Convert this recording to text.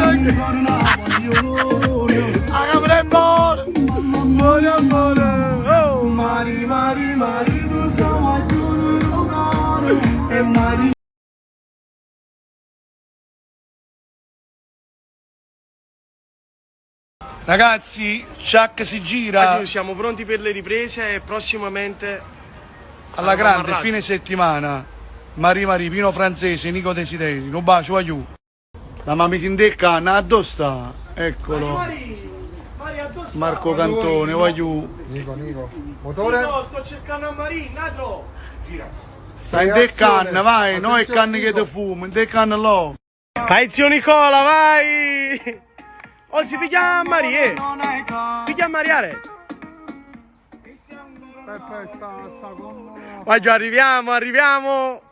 A camera è buona! Buona, buona! Oh! Mari, mari, mari, tu sei E mari. Ragazzi, Chuck si gira. Oggi siamo pronti per le riprese e prossimamente Alla grande, Marrazzo. fine settimana. Mari Mari, Pino Franzese, Nico Desideri. Un bacio, aiù. La mamma si indecca, dove sta? Eccolo. Marco Cantone, voglio. Nico, Nico. Motore? No, sto cercando a Marina, no. Stai in de canna, vai, non è canne che ti fumo, in de canna là. Vai zio Nicola, vai! Oggi piglia a Maria! eh. Piglia a Mariare! Peppe sta, sta con... Vai giù, arriviamo, arriviamo!